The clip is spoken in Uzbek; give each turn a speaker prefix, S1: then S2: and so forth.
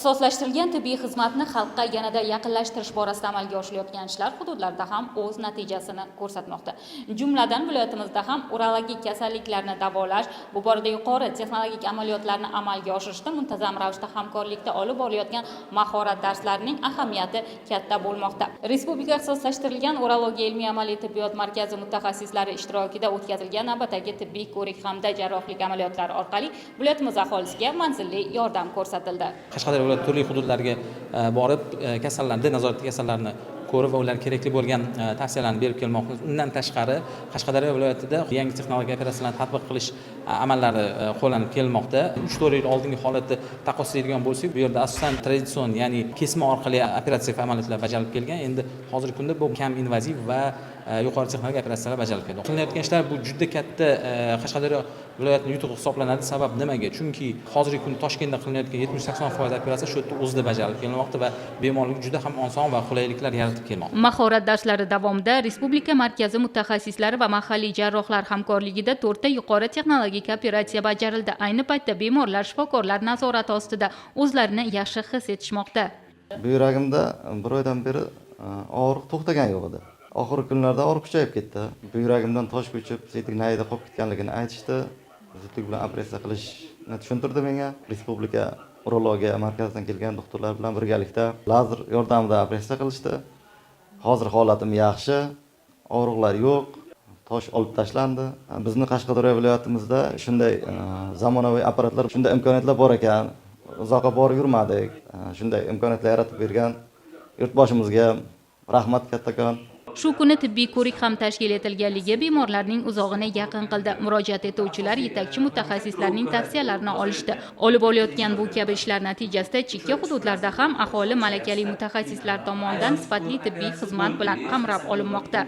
S1: Ixtisoslashtirilgan tibbiy xizmatni xalqqa yanada yaqinlashtirish borasida amalga oshirilayotgan ishlar hududlarda ham o'z natijasini ko'rsatmoqda. Jumladan, viloyatimizda ham urologik kasalliklarni davolash, bu borada yuqori texnologik amaliyotlarni amalga oshirishda muntazam ravishda hamkorlikda olib borilayotgan mahorat darslarining ahamiyati katta bo'lmoqda. Respublika ixtisoslashtirilgan urologiya ilmiy amaliy tibbiyot markazi mutaxassislari ishtirokida o'tkazilgan navbatdagi tibbiy ko'rik hamda jarrohlik amaliyotlari orqali viloyatimiz aholisiga manzilli yordam ko'rsatildi.
S2: Qashqadaryo viloyati turli hududlariga borib, kasallarni, nazoratli kasallarni ko'rib va ularga kerakli bo'lgan tavsiyalarni berib kelmoqdamiz. Undan tashqari, Qashqadaryo viloyatida yangi texnologiya operatsiyalarni tatbiq qilish amallari qo'llanib kelinmoqda. 3-4 yil oldingi holatni taqqoslaydigan bo'lsak, bu yerda asosan traditsion, ya'ni kesma orqali operatsiya amaliyotlar bajarilib kelgan. Endi hozirgi kunda bu kam invaziv va yuqori texnologik operatsiyalar bajarilib keldi. Qilinayotgan ishlar bu juda katta Qashqadaryo viloyatining yutug'i hisoblanadi. Sabab nimaga? Chunki hozirgi kunda Toshkentda qilinayotgan 70-80% operatsiya shu yerda o'zida bajarilib kelinmoqda va bemorlarga juda ham oson va qulayliklar yaratib kelmoqda.
S1: Mahorat darslari davomida respublika markazi mutaxassislari va mahalliy jarrohlar hamkorligida to'rtta yuqori texnologik operatsiya bajarildi. Ayni paytda bemorlar shifokorlar nazorati ostida o'zlarini yaxshi his etishmoqda.
S3: Buyragimda bir oydan beri og'riq to'xtagani yo'q edi. Oxirgi kunlarda og'riq kuchayib ketdi. Buyragimdan tosh ko'chib, siydik nayida qolib ketganligini aytishdi. Zudlik bilan operatsiya qilishni tushuntirdi menga. Respublika urologiya markazidan kelgan doktorlar bilan birgalikda lazer yordamida operatsiya qilishdi. Hozir holatim yaxshi, og'riqlar yo'q, tosh olib tashlandi. Bizni Qashqadaryo viloyatimizda shunday zamonaviy apparatlar, shunday imkoniyatlar bor ekan. Uzoqqa borib yurmadik. Shunday imkoniyatlar yaratib bergan yurtboshimizga rahmat kattakon.
S1: Shu kuni tibbiy ko'rik ham tashkil etilganligi bemorlarning uzog'ini yaqin qildi. Murojaat etuvchilar yetakchi mutaxassislarning tavsiyalarini olishdi. Olib borilayotgan bu kabi ishlar natijasida chekka hududlarda ham aholi malakali mutaxassislar tomonidan sifatli tibbiy xizmat bilan qamrab olinmoqda.